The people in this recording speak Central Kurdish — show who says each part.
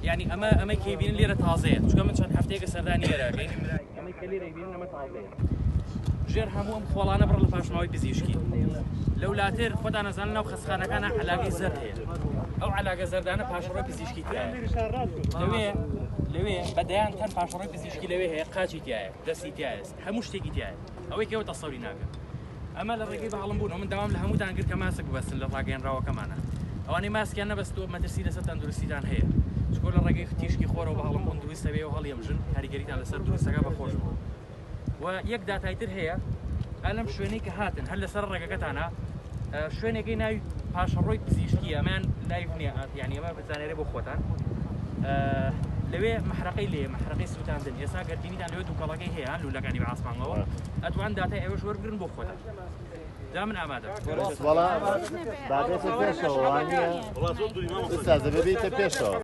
Speaker 1: یعنی ئەمە ئەمەی کە بینن لێرە تازەیە چونکە من چەند هەفتەیەکە سەردانی لێرەکەین ئەمەی کە لێرە بینن ئەمە تازەیە ژێر هەموو ئەم خۆڵانە بڕ لە پاشماوەی پزیشکی لەولاتر خۆتان ئەزانن ناو خەستخانەکانە عەلاگەی زەرد هەیە ئەو عەلاگە زەردانە پاشەڕۆی پزیشکی تایە لەوێ لەوێ بە دەیان تەن پاشەڕۆی پزیشکی لەوێ هەیە قاچی تایە دەستی تایە هەموو شتێکی تایە ئەوەی کەەوە تەسەوری ناکەن ئەمە لە ڕێگەی بەهەڵم بوون من داوام لە هەمووتان کرد کە ماسک ببەستن لە ڕاگەیەنراوەکەمانە ئەوانەی ماسکیان نەبەستووە مەترسی لەسەر تەندروستیتان هەیە چکۆ لە ڕێگەی تیشکی خۆرەوە بەهەڵم بوون دروستە بێ و هەڵیەمژن کاریگەریتان لەسەر دروستەکە بەخۆش بوو و یەک داتای تر هەیە ئا لەم شوێنەی کە هاتن هەر لەسەر ڕێگەکەتانە شوێنێکی ناوی پاشەڕۆی پزیشکی ئەمان live نییە یعنی ئەمە بزانێرێ بۆ خۆتان لەوێ محرەقەی لێ محرەقەی سووتاندن ئێستا گەربینیتان لەوێ دووکەڵەکەی هەیە لولەکانی بە ئاسمانەوە ئەتوان داتای ئێوەش وەربگرن بۆ خۆتان جا من ئامادەم
Speaker 2: وەڵا با بێتە پێشەوە وانییە؟ ئوستاز دەبێ بێیتە پێشەوە.